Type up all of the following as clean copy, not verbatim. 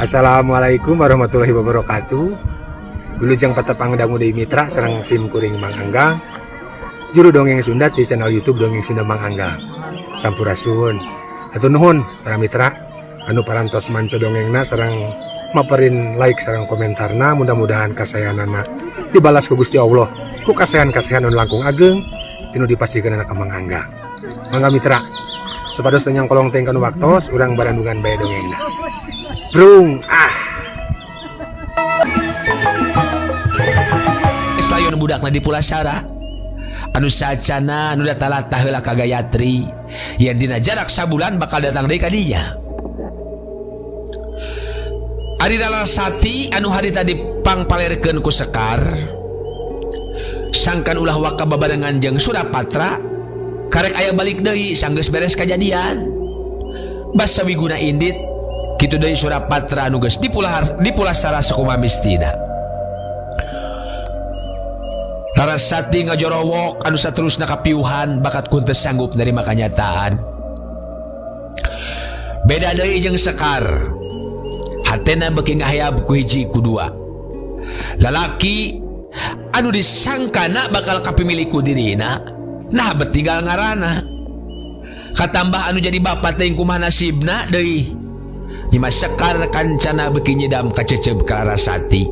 Assalamualaikum warahmatullahi wabarakatuh. Wilujeng patepang dangu deui mitra sareng sim kuring Mang Anggang. Juru dongeng Sunda di channel YouTube Dongeng Sunda Mang Anggang. Sampurasun. Hatur nuhun para mitra anu parantos manco dongengna sareng maperin like sareng komentarna, mudah-mudahan kasayanana dibalas ku Gusti Allah ku kasayan-kasayan anu langkung ageng tinu dipasihkeun ka Mang Anggang. Mangga mitra, supados teu nyangkolong teuing kanu waktos, urang barandungan bae dongengna. Brung ah. Layon budakna di Pulasara anu sacana anu datalatah heula ka Gayatri yen dina jarak sabulan bakal datang deui ka dinya. Ari Larasati anu harita dipangpalerkeun ku Sekar sangkan ulah waka babarengan jeung Surapatra karek aya balik deui sanggeus beres kajadian. Basa wiguna indit kitu deui Surapatra anu geus dipulasara sakumaha mistina. Larasati ngajorowok anu saterusna kapiuhan bakat ku teu sanggup nerima kanyataan. Beda deui jeung Sekar. Hatena beuki ngahayab ku hiji ku dua. Lalaki anu disangkana bakal kapimilik ku dirina, nah betinggal ngarana. Katambah anu jadi bapa teuing kumaha nasibna deui. Nyimas Sekar kancana beuki nyidam kacecep ka Larasati.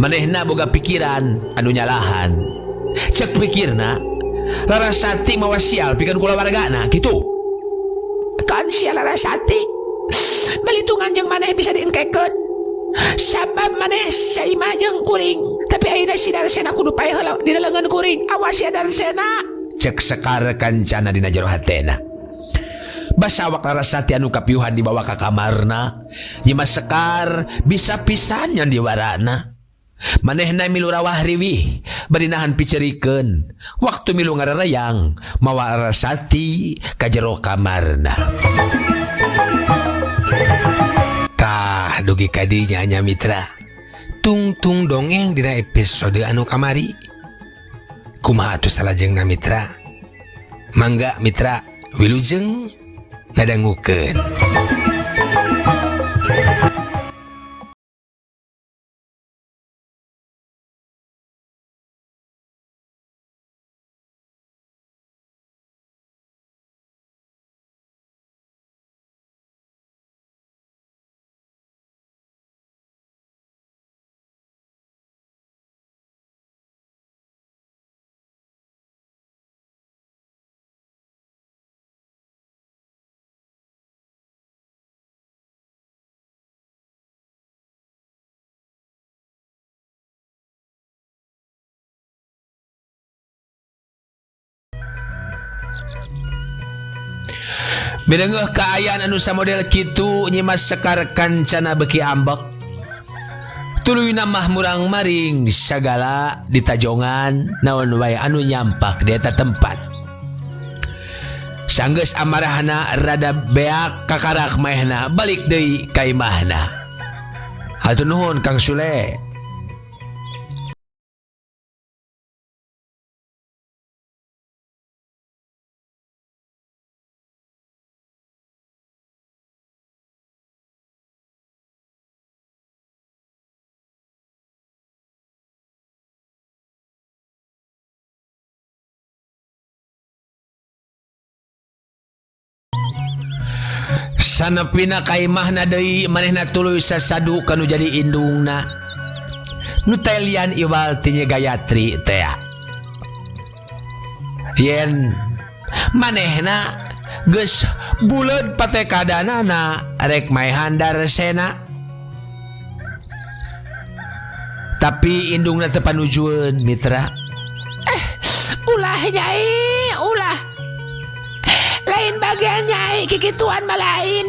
Manehna boga pikiran anu nyalahan. Cek pikirna Larasati mawa sial pikeun kulawargana kitu. Kan sia Larasati balitungan jeung maneh bisa diengkekeun. Sabab maneh saimah jeung kuring, tapi ayeuna si Darsena kudu paeh heula dina leungeun kuring. Awas sia Darsena. Cek Sekar kancana dina jero hatena. Basa awak Larasati anu kapiuhan dibawa ka kamarna. Nyimas Sekar bisa pisan nyandiwarana. Manehna milu rawah riwih bari nahan picerikeun. Waktu milu ngararayang mawa Larasati ka jero kamarna. Tah dugi ka dinya nya mitra. Tungtung dongeng dina episode anu kamari. Kumaha atuh salajengna mitra? Mangga mitra wilujeng ngadangukeun. Midengeuh kaayaan anu samodel kitu Nyimas Sekar kancana beuki ambek. Tuluyna mah murang maring sagala ditajongan naon wae anu nyampak di eta tempat. Sanggeus amarahna rada beak kakarak maehna balik deui ka imahna. Hatur nuhun Kang Sule. Sanepina ka imahna deui manehna tuluy sasadu kanu jadi indungna. Nu telian iwal ti Nyi Gayatri tea. Yen manehna geus buleud patekadanana rek maehan Darsena. Tapi indungna teu panujueun mitra. Ulah nyai, ulah. Lain bagian nyai kikituan mah lain.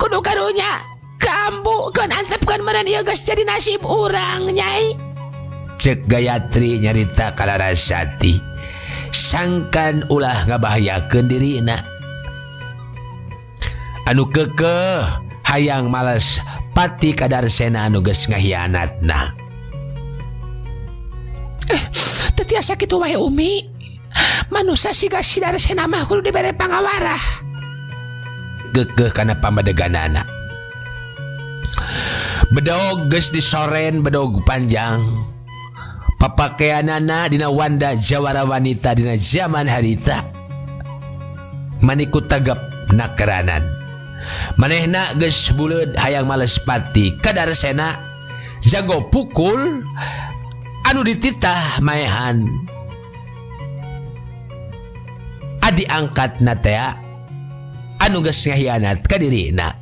Kudu karunya kambu keun antepkeun meureun ieu geus jadi nasib urang nyai. Cek Gayatri nyarita ka Larasati. Sangkan ulah ngabahayakeun dirina. Anu keukeuh hayang males pati ka Darsena anu geus ngahianatna. Teu tiasa kitu wae Umi. Manusa siga si Darsena mah kudu dibere pangawarah. Geukeuh kana pamadeganana. Bedog geus disoren bedog panjang. Papakeanana dina wanda jawara wanita dina zaman harita. Maniku tegep nakeranan. Manehna geus buleud hayang males pati kadarsena jago pukul anu dititah maehan. Adi angkat na tea anu geus ngahianat ka dirina.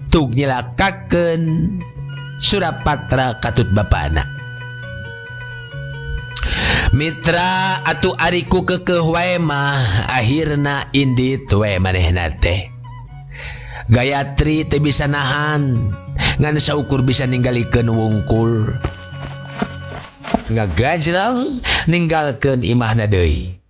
Tug nyilakakeun Surapatra katut bapana. Mitra atuh ari ku keukeuh wae mah akhirna indit we manehna teh. Gayatri teu bisa nahan ngan saukur bisa ninggalikeun wungkul. Ngagajleng ninggalkeun imahna deui.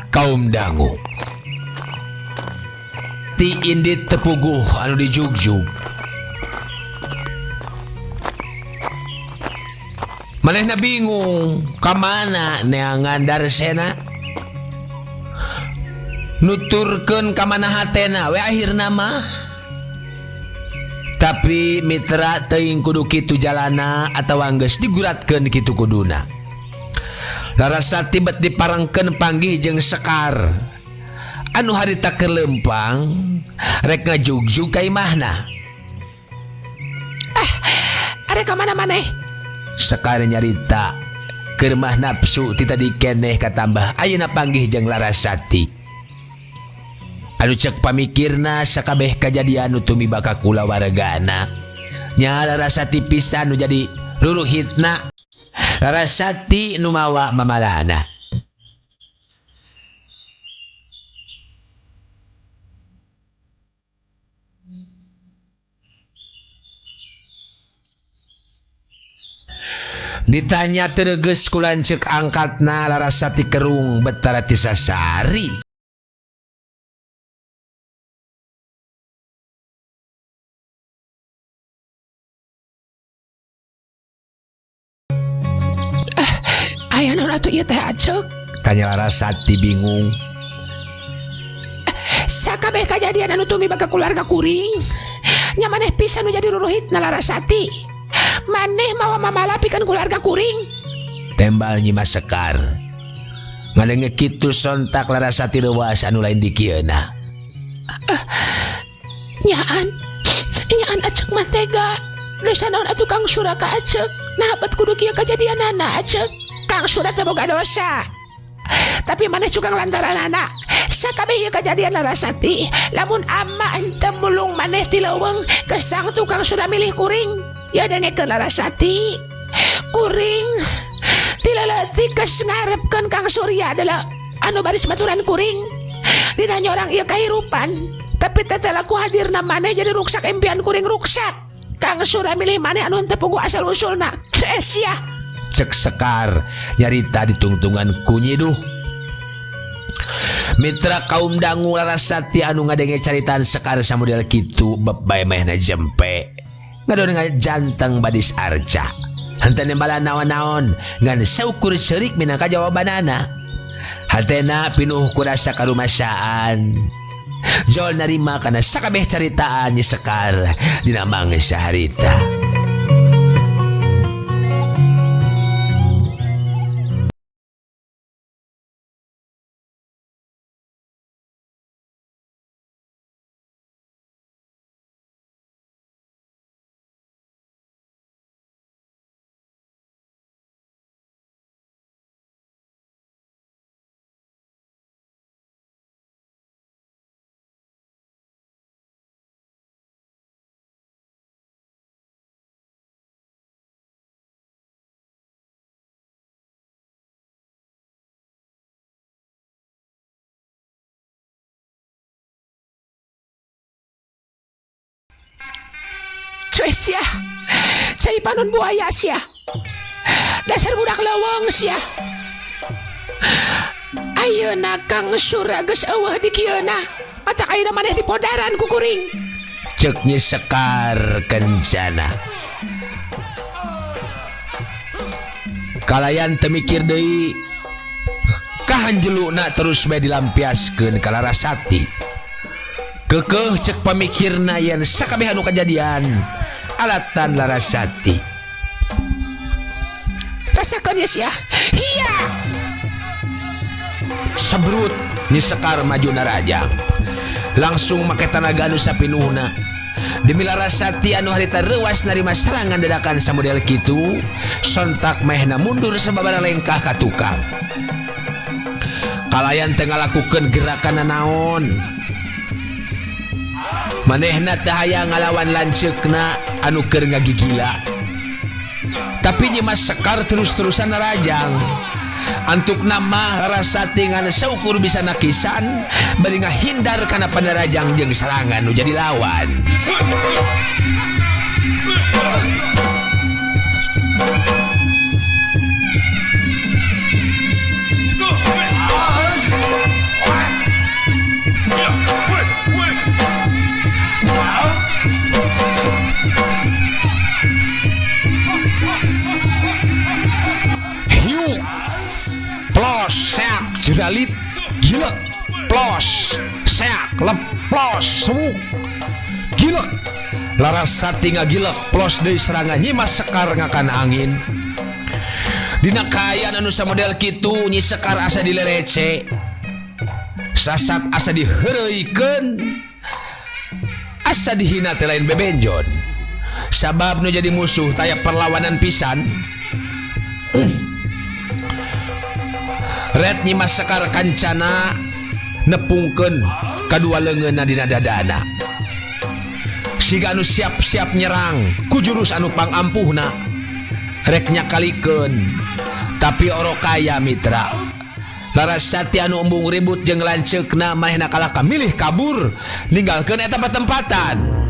Kaum dangu ti indit tepuguh anu dijugjug. Manehna bingung kamana neangan darsena, nuturkeun kamana hatena we akhirna mah. Tapi mitra teuing kudu kitu jalana atawa geus diguratkeun kitu kuduna. Larasati bet diparengkeun panggih jeung Sekar anu harita keur leumpang rek ngajugjug ka imahna. Arek ka mana maneh? Sekar nyarita keur mah nafsu ti tadi keneh katambah ayeuna panggih jeung Larasati. Anu cek pamikirna sakabeh kajadian nu tumiba ka kulawargana. Nya Larasati pisan nu jadi ruruhitna. Larasati nu mawa mamalana. Ditanya tereges ku lanceuk angkatna Larasati kerung betara ti sasari. Aya naon atuh ieu teh Acek? Tanya Larasati bingung. Sakabeh kajadian anu tumiba ka keluarga kuring. Nya maneh pisan nu jadi ruruhitna Larasati. Maneh mawa mamala pikeun keluarga kuring. Tembal Nyi Mas Sekar. Ngadenge kitu sontak Larasati reuas anu lain dikieuna. Nyaan, nyaan Acek mah tega. Dosa naon atuh Kang Sura ka Acek? Nah bet kudu kieu kajadianana Acek. Kang Sura teh boga dosa. Tapi maneh cukang lantaranana. Sakabeh ieu kajadian Larasati, lamun ama henteu mulung maneh ti leuweung, kesang tukang Sura milih kuring. Ya dengekeun Larasati. Kuring ti leutik geus ngarepkeun Kang Surya adalah anu baris maturan kuring. Dina nyorang ieu kahirupan, tapi teteh laku hadirna maneh jadi ruksak impian kuring ruksak. Kang Sura milih maneh anu henteu puguh asal usulna. Sia. Cek Sekar nyarita ditungtungan ku nyiduh. Mitra kaum dangu Larasati anu ngadenge caritaan Sekar samodel kitu beb bae manehna jempe. Ngadon ngajanteng badis arca. Henteu nembalan naon-naon ngan saukur ceurik minangka jawabanana. Hatena pinuh ku rasa karumasaan. Jol narima kana sakabeh caritaan Nyi Sekar dina mangsa harita. Cuy sia. Cai panon buaya sia. Dasar budak lawang sia. Ayeuna Kang Sura geus eueuh di kieuna. Matak ayeuna maneh dipodaran ku kuring. Cek Nyi Sekar Kencana. Kalayan teu mikir deui. Kahanjeluna terus bae dilampiaskeun ka Larasati. Keukeuh cek pamikirna yen sakabeh anu kajadian alatan Larasati. Rasakeun ye sia. Hiya. Sebrut Nyi Sekar maju narajang. Langsung make tanaga anu sapinuhna. Demi Larasati anu harita reuas narima serangan dadakan samodel kitu, sontak mehna mundur sababaraha lengkah ka tukang. Kalayan teu ngalakukeun gerakan nanaon. Manehna teu hayang ngalawan lanceukna anu keur ngagigila. Tapi Nyi Mas Sekar terus-terusan narajang. Antukna mah Larasati ngan saukur bisa nakisan bari ngahindar kana panarajang jeung serangan nu jadi lawan. Hiuk, plos, seak, jeralit, gilek, plos, seak, lep, plos, sewuk, gilek. Larasati ngagilek, plos deui serangan Nyi Mas Sekar ngakan angin. Dina kaayaan anu samodel kitu Nyi Sekar asa dilerece, sasat asa diheureuykeun, asa dihina teh lain bebenjon. Sabab nu jadi musuh taya perlawanan pisan. Red Nyi Mas Sekar Kancana nepungkeun kadua leungeunna dina dadana. Siga anu siap-siap nyerang ku jurus anu pangampuhna. Rek nyakalikeun tapi orok kaya mitra. Larasati anu embung ribut jeung lanceukna manehna kalah kamilih kabur ninggalkeun eta patempatan.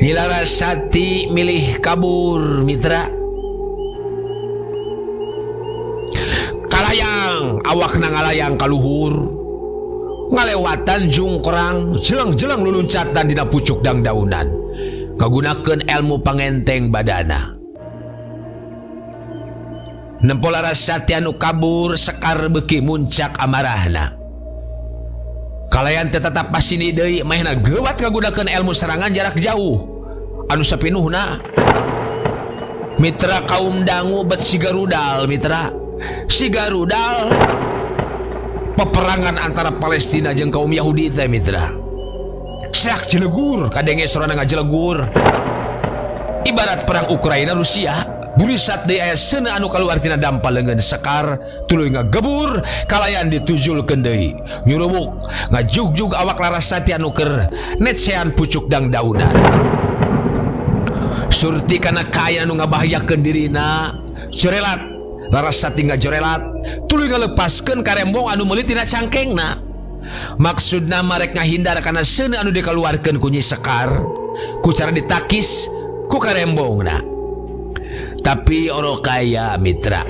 Nyi Larasati milih kabur mitra. Kalayang awakna ngalayang kaluhur, ngalewatan jungkrang, jeleng-jeleng luluncatan dina pucuk dangdaunan. Kagunakeun elmu pangenteng badana. Nempo Larasati anu kabur Sekar beuki muncak amarahna. Kalayan teu tetap pasini deui manehna geuwat ngagunakeun elmu serangan jarak jauh anu sapinuhna. Mitra kaum dangu bet siga rudal mitra. Siga rudal peperangan antara Palestina jeung kaum Yahudi teh mitra. Seak jelegur kadenge sorana ngajelegur. Ibarat perang Ukraina Rusia, burisat deui aya seuneu anu kaluar tina dampal leungeun Sekar tuluy ngagebur kalayan ditujulkeun deui. Nyurubuk ngajugjug awak Larasati anu keur netsean pucuk dangdaunan. Surti kana kaayaan anu ngabahayakeun dirina, jorelat Larasati ngajorelat tuluy ngalepaskeun karembong anu meuli tina cangkengna. Maksudna marek ngahindar kana seuneu anu dikaluarkeun ku Nyi Sekar ku cara ditakis ku karembongna. Tapi orok kaya mitra.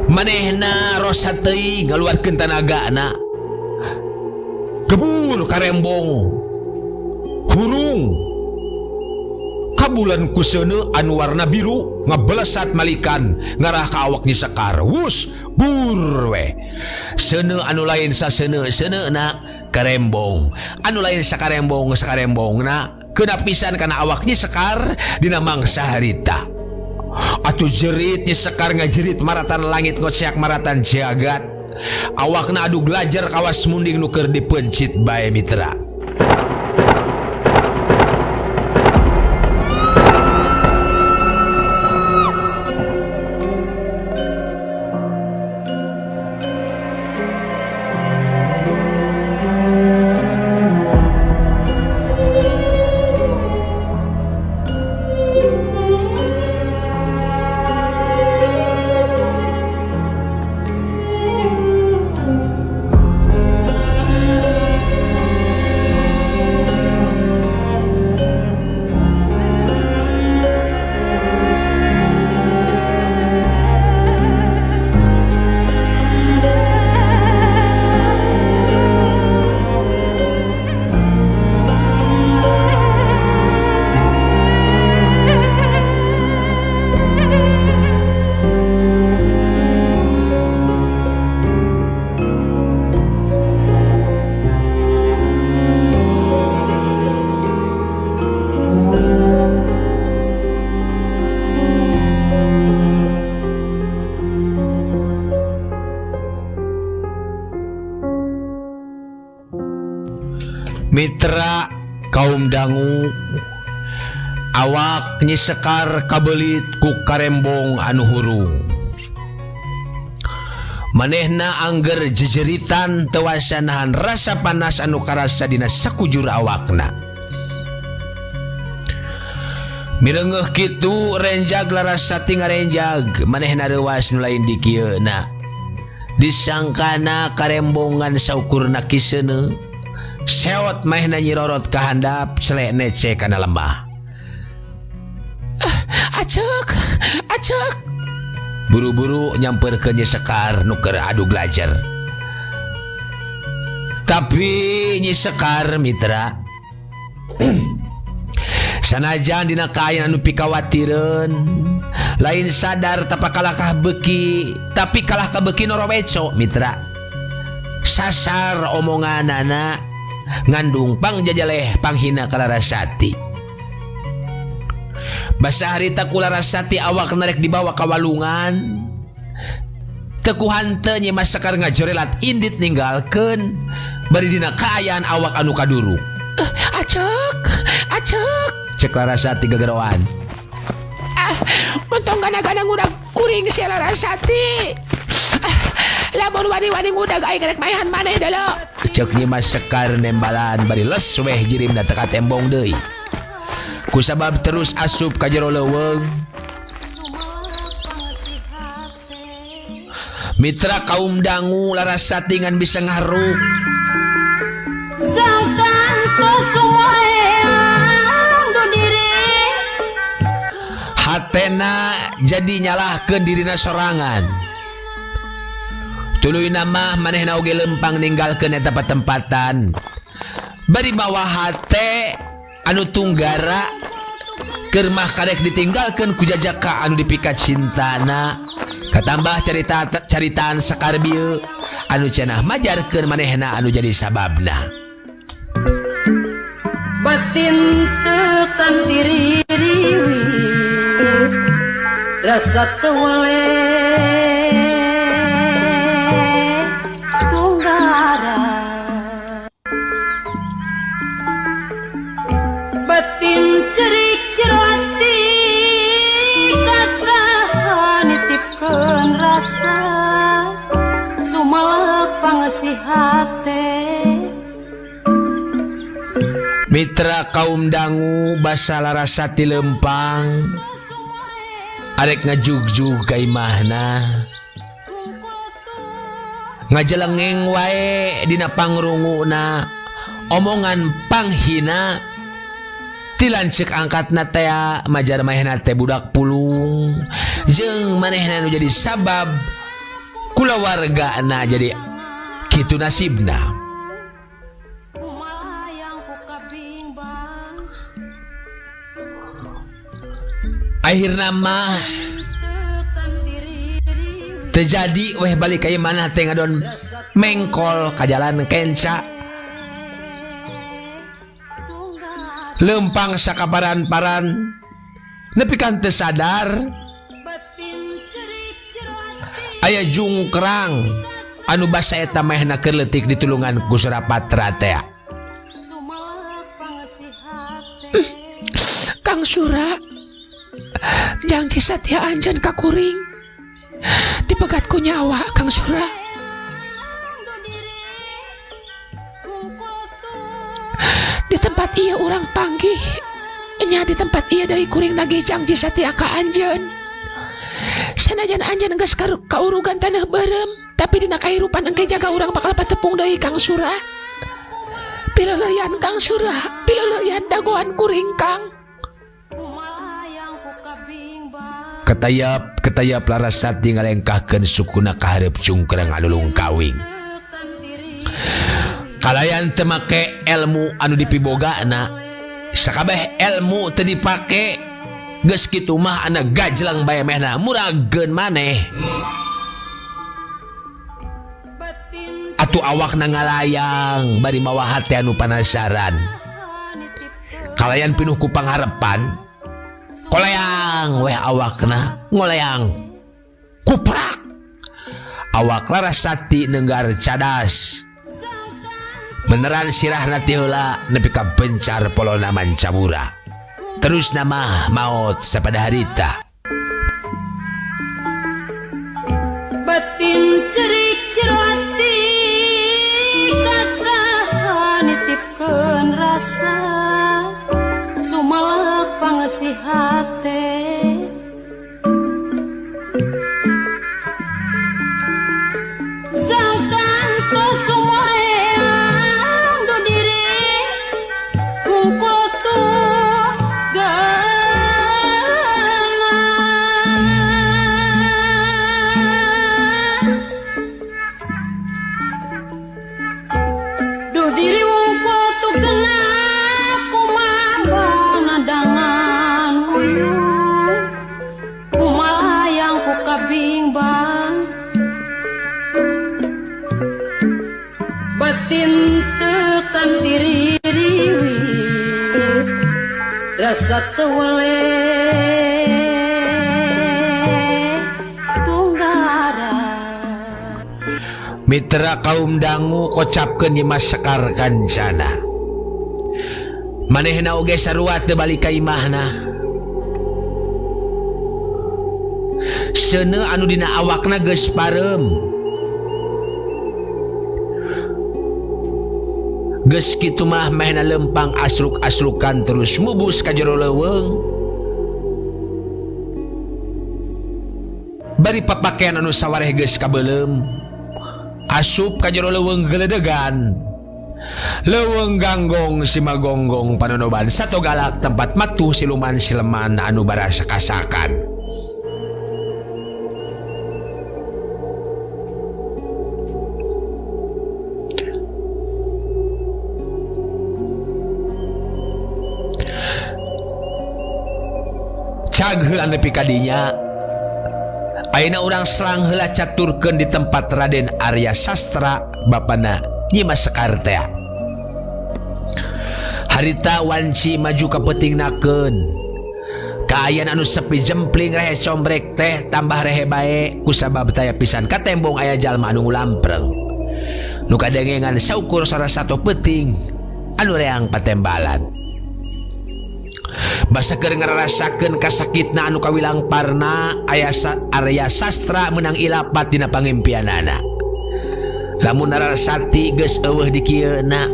Manehna rosa teuing ngaluarkeun tanagana. Gebur karembong. Hurung. Kabulan ku seuneu anu warna biru ngabelesat malikan ngarah ka awak Nyi Sekar. Wus bur we. Seuneu anu lain saseuneu seuneuna karembong. Anu lain sakarembong sakarembongna kena pisan kana awak Nyi Sekar dina mangsa harita. Atuh jerit Nyi Sekar ngajerit maratan langit ngoceak maratan jagat. Awakna adu glajar kawas munding nu keur dipencit bae mitra. Kaum dangu awak Nyi Sekar kabelit ku karembong anu hurung. Manehna angger jejeritan teu wasa nahan rasa panas anu karasa dina sakujur awakna. Mireungeuh kitu renjag Larasati ngarenjag manehna reuwas nu lain dikieuna. Disangkana karembongan saukurna kiseuneu sewot manehna nyirorot ka handap selek nece kana lemah. Acek, acek. Buru-buru nyamperkeun Nyi Sekar nu keur adu glajer. Tapi Nyi Sekar mitra sanajan dina kaayaan anu pikawatireun lain sadar tapakalakah beki tapi kalah kabeki noroweco mitra sasar omonganana ngandung pangjajaleh panghina ka Larasati. Basa harita ku Larasati awak narek dibawa ka walungan teu ku hanteu Nyi Mas Sekar ngajorelat indit ninggalkeun bari dina kaayaan awak anu kaduruk. Acek, acek. Cek Larasati gegeroan. Ah, montong gana-gana ngudag kuring si Larasati. Ah, lamun wani-wani ngudag aing rek maehan maneh deuleu. Cek Nyi Mas Sekar nembalan bari les weh jirimna teu katembong deui. Kusabab terus asup ka jero leuweung. Mitra kaum dangu Larasati ngan bisa ngaharuk. Hatena jadi nyalahkeun dirina sorangan. Tuluy mah manehna oge lempang ninggalkeun eta patempatan. Bari mawa hate anu tunggara keur mah karek ditinggalkeun ku jajaka anu dipika cintana. Katambah carita caritaan Sekar bieu anu cenah majarkeun manehna anu jadi sababna. Batin tekan diri rasa tewale tunggara batin cerik cerati kasahan nitipkeun rasa sumalak pangesih hate. Mitra kaum dangu basa Larasati lempang arek ngajugjug ka imahna ngajelengeng wae dina pangrunguna omongan panghina ti lanceuk angkatna tea majar manehna teh budak pulung jeung manehna nu jadi sabab kulawargana jadi kitu nasibna. Akhirna mah terjadi weh balik ka imahna teh ngadon mengkol ka jalan kenca lempang sakaparan-paran nepi ka teu sadar aya jungkrang anu basa eta manehna keur leutik ditulungan ku Surapatra teh. Kang Sura, janji satya anjeun ka kuring dipegat ku nyawa Kang Sura. Di tempat ieu urang panggih nya di tempat ieu deui kuring nagih janji satya ka anjeun. Sanajan anjeun geus kaurugan taneuh beureum, tapi dina kahirupan engke jaga urang bakal patepung deui Kang Sura. Pileuleyan Kang Sura, pileuleyan dagoan kuring Kang. Ketayap, ketayap Larasati ngalengkahkeun sukuna ka hareup cungkrang anu lungkawing. Kalayan teu make ilmu anu dipibogana, sakabeh ilmu teu dipake, geus kitu mah ana gajleng bae mehna murageun maneh. Atuh awakna ngalayang bari mawa hate anu panasaran. Kalayan pinuh ku pangharepan. Koleang weh awakna ngoleang kuprak awak Larasati nenggar cadas. Meneran sirahna ti heula nepi ka bencar polona mancabura. Terus nama maot sapada harita. Batin cerik cerati kasaha nitipkeun rasa sumalak pangesih hate sangkan tos sumoreang du diri hungkul tuh Duh diri wungkul tuh kena kumaha nadangan uyuh kumalayang ku kabingbang batin tekan tiririwit rasa teu tunggara. Mitra kaum dangu kocapkeun Nyimas Sekar Kancana. Manehna oge sarua teu balik ka imahna. Seuneu anu dina awakna geus pareum. Geus kitu mah mehna lempang asruk-asrukan terus mubus ka jero leuweung. Bari papakean anu sawareh geus kabeuleum. Asup ka jero leuweung geledegan. Leuweung ganggong simagonggong panonoban sato galak tempat matuh siluman sileman anu barasa-kasakan. Cag heula nepi ka dinya. Ayeuna urang selang heula caturkeun di tempat Raden Arya Sastra bapana Nyimas Sekar teh. Harita wanci maju ka peutingnakeun. Kaayaan anu sepi jempling rehe combrek teh tambah rehe bae kusabab taya pisan katembong aya jalma anu ngulampreng. Nu kadengengan saukur sora sato peuting anu reang patembalan. Basa keur ngararasakeun kasakitna anu kawilang parna aya Arya Sastra meunang ilapat dina pangimpianana. Lamun Larasati geus eueuh di kieuna,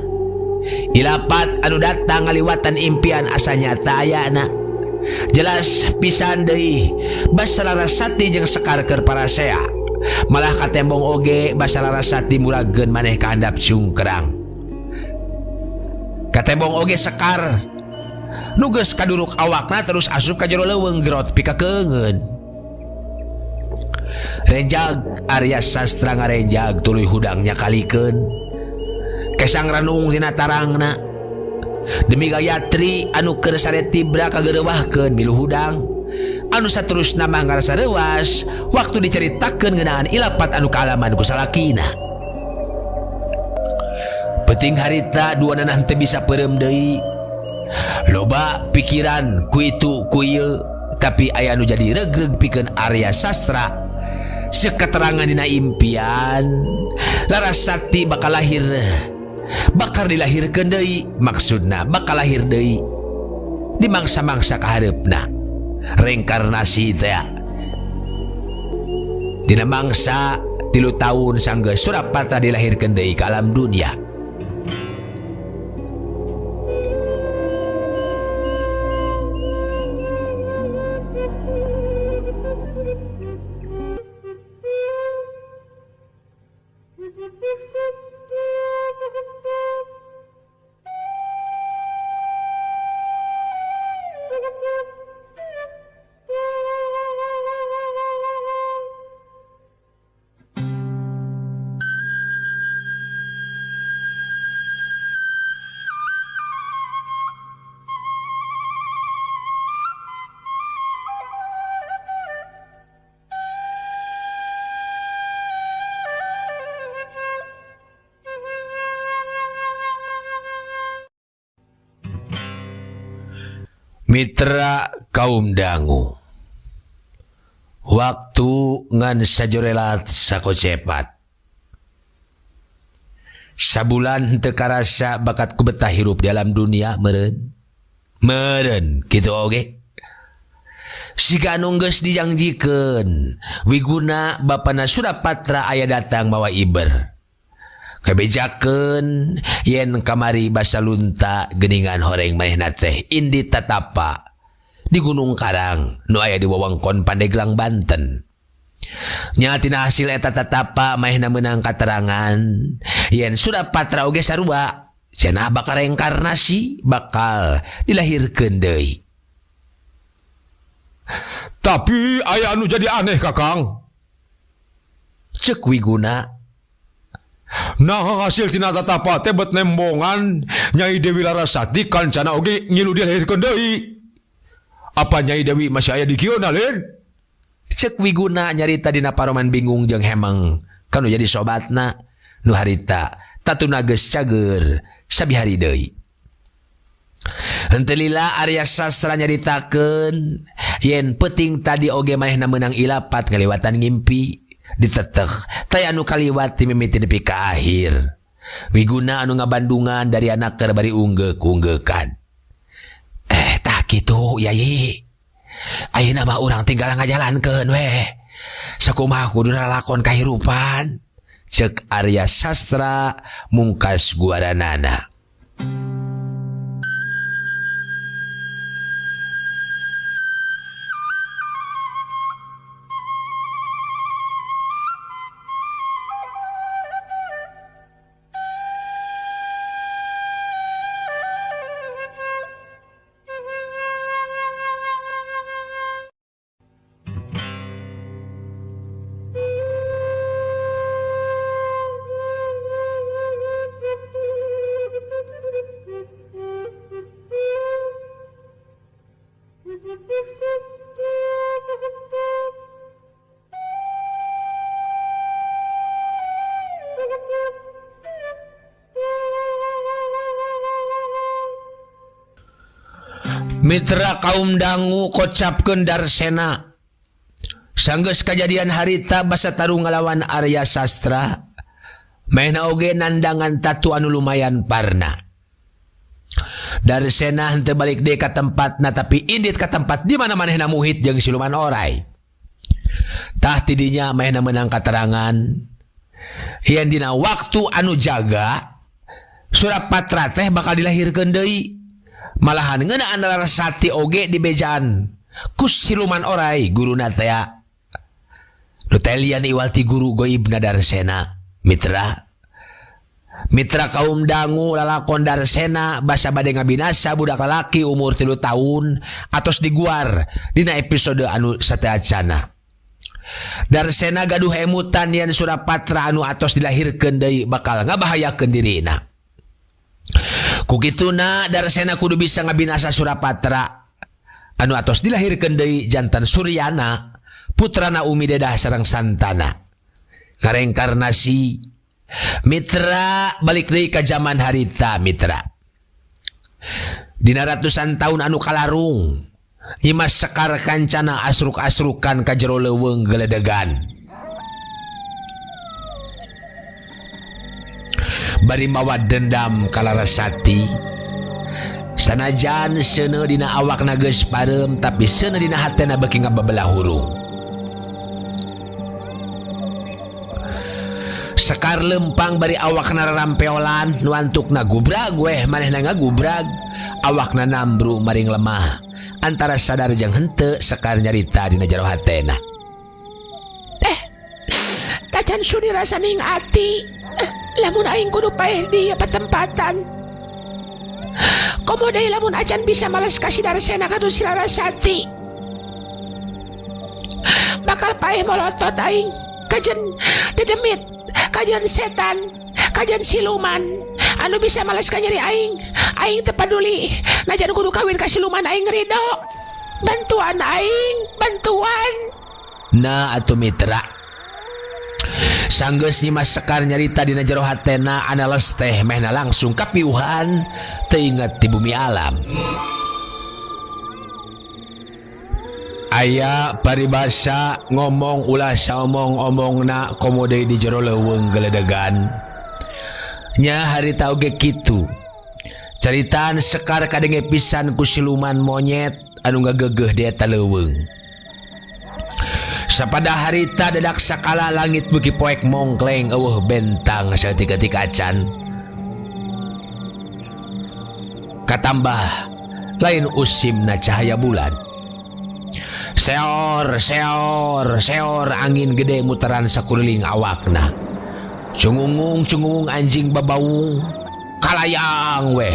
ilapat anu datang ngaliwatan impian asa nyata ayana. Jelas pisan deui basa Larasati jeung Sekar keur parasea. Malah katembong oge basa Larasati murageun maneh ka handap cungkrang. Katembong oge Sekar nu geus kaduruk awakna terus asup ka jero leuweung gerot pika keungeun. Renjag Arya Sastra ngarenjag tuluy hudang nyakalikeun. Kesang ranung dina tarangna. Demi Gayatri anu keur sare tibra kageureuwahkeun milu hudang. Anu saterusna mah ngarasa reuas waktu dicaritakeun ngeunaan ilapat anu kaalaman ku salakina. Peuting harita dua nanah teu bisa peureum deui. Loba pikiran ku itu ku ieu, tapi aya anu jadi regreg pikeun Arya Sastra. Seketerangan dina impian Larasati bakal lahir, bakal dilahirkeun deui, maksudna bakal lahir deui di mangsa-mangsa kahareupna. Reinkarnasi teh dina mangsa 3 tahun sanggeus Surapata dilahirkeun deui ka alam dunia. Mitra kaum dangu, waktu ngan sajorelat sakocepat. Sabulan henteu karasa bakat ku betah hirup di alam dunia meureun. Meureun kitu oge. Siga anu geus dijangjikeun, Wiguna bapana Surapatra aya datang mawa iber. Kabejakeun yen kamari basa lunta geuningan horeng manehna teh indi tatapa di Gunung Karang nu aya di wewengkon Pandeglang Banten. Nya tina hasil eta tatapa manehna meunang katerangan yen Surapatra oge sarua cenah bakal reinkarnasi bakal dilahirkeun deui. Tapi aya anu jadi aneh Kakang. Cek Wiguna. Nah hasil tina tatapa teh bet nembongan Nyai Dewi Larasati kancana oge ngilu dilahirkeun deui. Apa Nyai Dewi masih aya di kieu na lin? Cek Wiguna nyarita dina paroman bingung jeung hemeng kanu jadi sobatna nu harita tatuna geus cager sabihari deui. Henteu lila Arya Sastra nyaritakeun yen peuting tadi oge manehna meunang ilapat ngaliwatan ngimpi diteteh taya anu kaliwat ti mimiti nepi ka akhir. Wiguna anu ngabandungan dari anak keur bari unggeuk-unggeukan. Tah kitu Yai. Ayeuna mah urang tinggal ngajalankeun weh. Sakumaha kuduna lalakon kahirupan. Cek Arya Sastra mungkas guaranana. Mitra kaum dangu kocapkeun Darsena. Sanggeus kajadian harita basa tarung ngalawan Arya Sastra. Manehna oge nandangan tatu anu lumayan parna. Darsena henteu balik deui ka tempatna tapi indit ka tempat di mana manehna muhit jeung siluman orai. Tah tidinya manehna meunang katerangan yen dina waktu anu jaga Surapatra teh bakal dilahirkeun deui. Malahan ngeunaan Larasati oge dibejaan ku siluman orai guruna teh. Nu teh lian iwal ti guru goibna Darsena. Mitra. Mitra kaum dangu lalakon Darsena basa bade ngabinasa budak lalaki umur 3 tahun atos diguar dina episode anu sateacana. Darsena gaduh emutan yen Surapatra anu atos dilahirkeun deui bakal ngabahayakeun dirina. Kukituna Darsena kudu bisa ngabinasa Surapatra anu atos dilahirkeun deui jantan Suryana putrana Umi Dedah sareng Santana. Karengkarnasi mitra balik deui ka jaman harita mitra. Dina ratusan tahun anu kalarung Nyimas Sekar Kancana asruk-asrukan ka jero leuweung geledegan. Bari mawa dendam ka Larasati. Sanajan seuneu dina awakna geus pareum tapi seuneu dina hatena beuki ngabebelah hurung. Sekar lempang bari awakna rarampeolan nu antukna gubrag weh manehna ngagubrag awakna nambru maring lemah. Antara sadar jeung henteu Sekar nyarita dina jero hatena. Tacan sudi rasa ning ati. Lamun aing kudu paeh di patempatan. Komo deui lamun acan bisa males ka si Darsena katu si Larasati. Bakal paeh molotot aing kajen dedemit, kajen setan, kajen siluman anu bisa males ka nyeri aing. Aing teu paduli najan kudu kawin ka siluman aing ridho. Bantuan aing, bantuan. Nah atuh mitra. Sanggeus Nyimas Sekar nyarita dina jero hatena anales teh mehna langsung kapiuhan teu inget di bumi alam. Aya paribasa ngomong ulah saomong-omongna komo deui di jero leuweung geledegan. Nya harita oge kitu. Caritaan Sekar kadenge pisan ku siluman monyet anu ngagegeuh di eta leuweung. Sapada harita dadak sakala langit beuki poek mongkleng eueuh bentang saeutik-eutik acan. Katambah lain usimna cahaya bulan. Seor seor seor angin gede muteran sakuliling awakna. Cungungung cungungung anjing babaung kalayang weh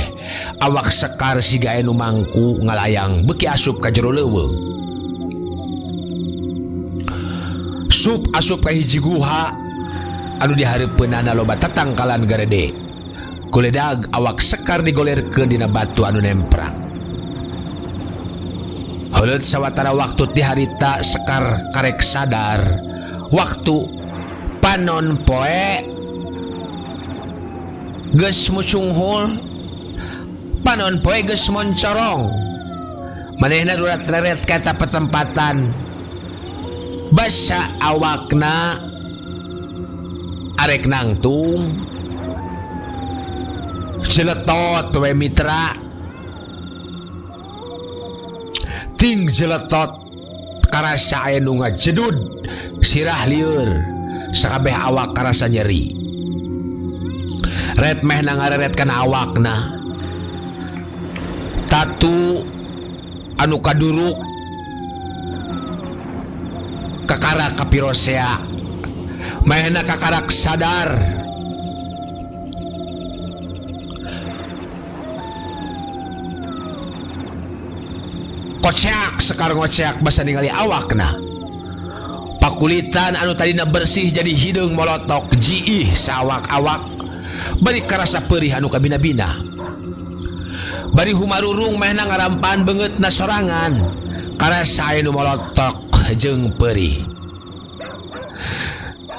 awak Sekar siga anu mangku ngalayang beuki asup ka jero leuweung. Sup asup ka hiji guha anu dihareupeunana loba tatangkalan garede. Kuledag awak Sekar digolerkeun dina batu anu nemprak. Heuleut sawatara waktu ti harita Sekar karek sadar waktu panon poe geus mucunghul panon poe geus moncorong manehna rurat-reret ka eta petempatan basa awakna arek nangtung jeletot we mitra ting jeletot karasa aya nu ngajedud sirah lieur sakabeh awak karasa nyeri ret meh na ngareret kana awakna tatu anu kaduruk kakara kapirosea mehna kakarak sadar koceak Sekar ngoceak basa ningali awakna pakulitan anu tadina bersih jadi hideung molotok jiih saawak-awak bari karasa perih anu kabina-bina bari humarurung mehna ngarampan beungeutna sorangan karasa aya nu molotok jeung perih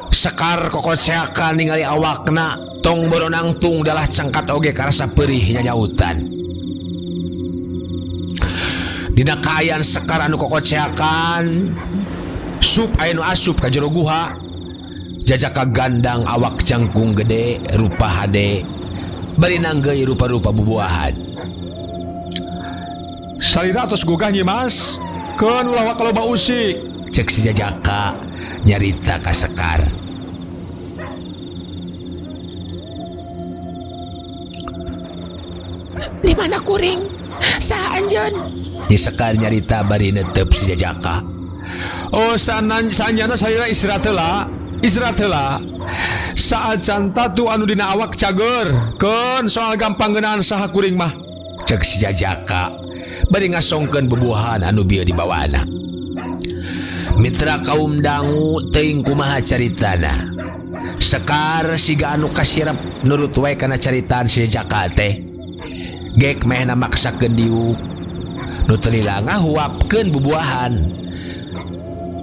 Sekar kokoceakan ningali awakna tong boro nangtung dalah cangkat oge karasa perih nyanyautan. Dina kaayaan Sekar anu kokoceakan sup aya nu asup ka jero guha jajaka gandang awak jangkung gede rupa hade bari nanggeuy rupa-rupa bubuahan. Salira tos gugah Nyi Mas, keun ulah waka loba usik. Cek si jajaka nyarita ka Sekar. Di mana kuring? Saha anjeun? Nyi Sekar nyarita bari netep si jajaka. Oh saanjana salira istirahat heula, istirahat heula. Saacan tatu anu dina awak cager, keun soal gampang ngeunaan saha kuring mah. Cek si jajaka bari ngasongkeun bubuahan anu bieu dibawana. Mitra kaum dangu teuing kumaha caritana. Sekar siga anu kasirep nurut wae kana caritaan si jajaka teh. Gek mehna maksakeun diuk nu teu lila ngahuapkeun bubuahan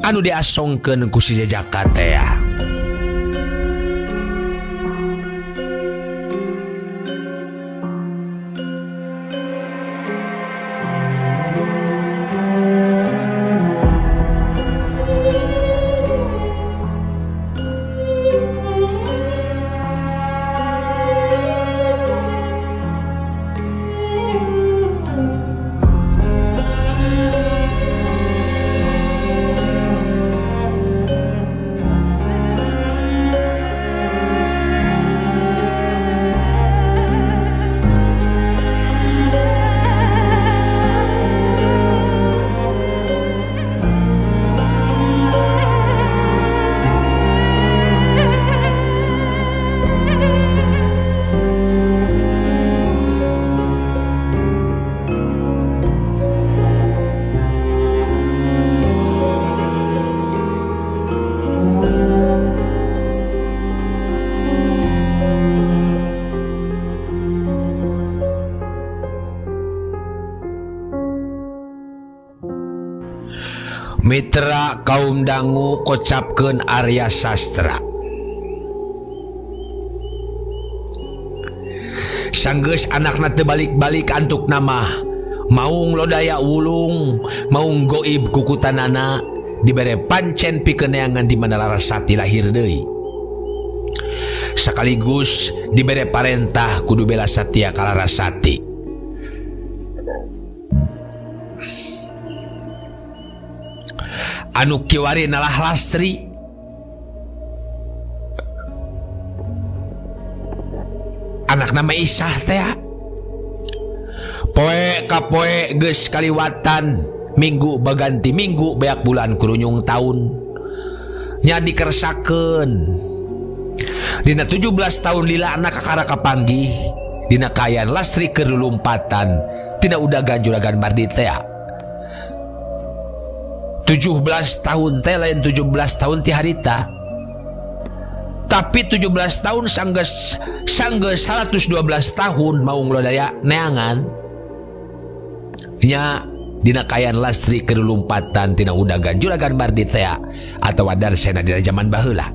anu diasongkeun ku si jajaka teh. Mitra kaum dangu kocapkeun Arya Sastra. Sanggeus anakna teu balik-balik antuk nama maung lodaya wulung maung goib kukutanana dibere pancen pikeun neangan di mana Larasati lahir deui. Sakaligus dibere parentah kudu bela satia ka Larasati. Anu kiwari nalah Lastri. Anak nama Isah teh. Poe ka poe geus kaliwatan, minggu baganti minggu beak bulan kurunyung taun. Nya dikersakeun. Dina 17 tahun lila anak kakara kapanggih dina kaayaan Lastri keur lulumpatan tina udagan Juragan Mardi teh. 17 tahun teh lain 17 tahun ti harita. Tapi 17 tahun sanggeus 112 tahun maung lodaya neangan. Nya dina kaayaan Lastri keur lulumpatan tina udagan Juragan Mardi teh atawa Darsena dina zaman baheula.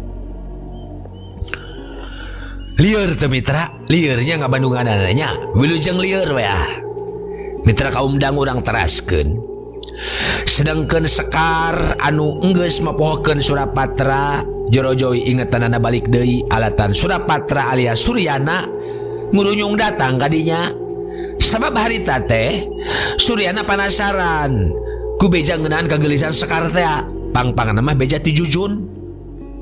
Lieur teu mitra, liurnya ngabandunganana nya, wilujeng lieur we ah. Mitra kaum dang urang teraskeun. Sedangkeun Sekar anu enggeus mapohokeun Surapatra, jorojoy ingetanana balik deui alatan Surapatra alias Suryana ngurunyung datang ka dinya. Sabab harita teh Suryana panasaran ku beja ngeunaan kagelisan Sekar teh, pangpangna mah beja ti Jujun.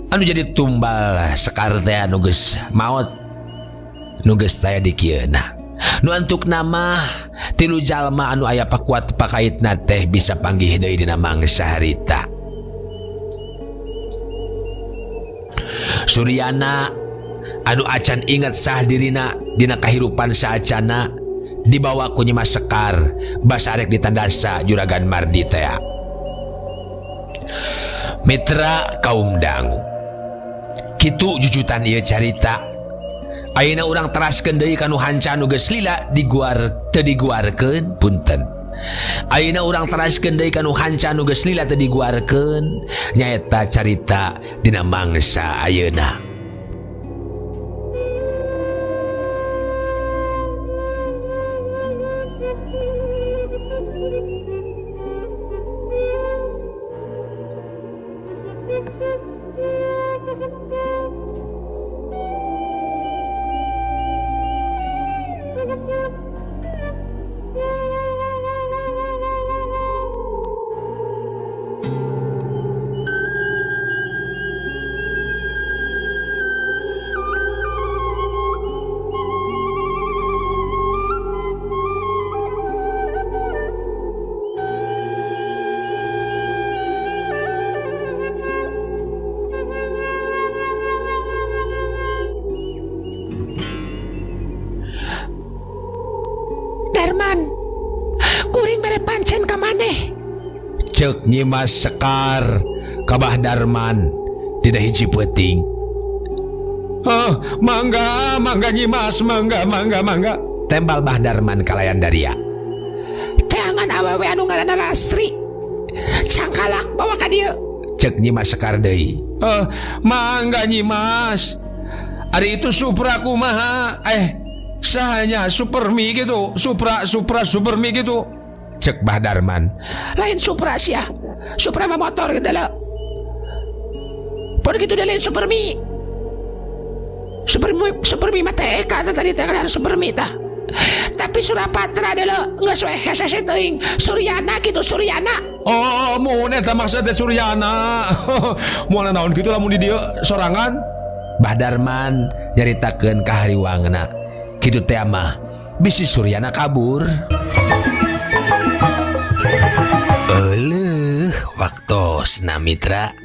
Anu jadi tumbal Sekar teh anu geus maot, nu geus taya di kieuna. Nu antukna mah tilu jalma anu aya pakuat pakaitna teh bisa panggih deui dina mangsa harita. Suryana anu acan inget sah dirina dina kahirupan saacana dibawa ku Nyimas Sekar basa arek ditandasa Juragan Mardi teh. Mitra kaum dangu, kitu jujutan ieu carita. Ayeuna urang teraskeun deui ka nu hanca nu geus lila diguar teu diguarkeun punten. Ayeuna urang teraskeun deui ka nu hanca nu geus lila teu diguarkeun nyaeta carita dina mangsa ayeuna. Darman, kuring mere pancen ka maneh. Ceuk Nyimas Sekar ka Bah Darman dina hiji peuting. Oh, mangga, mangga Nyimas, mangga, mangga, mangga. Tembal Bah Darman kalayan daria. Teangan awewe anu ngaranna Lastri. Cangkalak bawa ka dieu. Ceuk Nyimas Sekar deui. Oh, mangga Nyimas. Ari itu Supra kumaha? Sahanya Supermi gitu, Supra, Supra, Supermi gitu. Cek Bah Darman. Lain Supra sia, Supra mah motor gitu lah. Pun gitu dia lain Supermi. Supermi, Supermi mah TK tadi teh kan Supermi tah. Tapi Surapatra dulu nggak sesuai hese teuing. Suryana gitu, Suryana. Oh, mun eta maksudnya Suryana. Moal naon kitu lamun di dieu sorangan. Bah Darman nyaritakeun ka hariwangna. Kitu teh mah bisi Suryana kabur. Euleuh, waktosna mitra.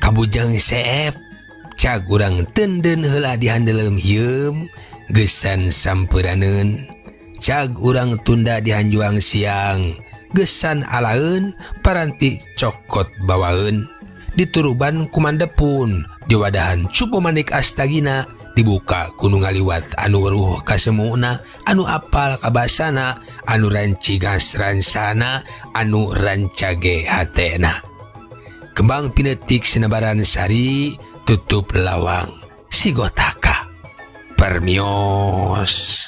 Kabujang seep cag urang tenden heula dihandeleum hieum gesan sampuraneun. Cag urang tunda dihanjuang siang gesan alaeun paranti cokot bawaeun. Dituruban kumandepun diwadahan cupu manik astagina dibuka kuno ngaliwat anu weruh kasemuna anu apal kabasana anu rancigas ransana anu rancage hatena. Kembang pinetik sinebaran sari tutup lawang sigotaka permios.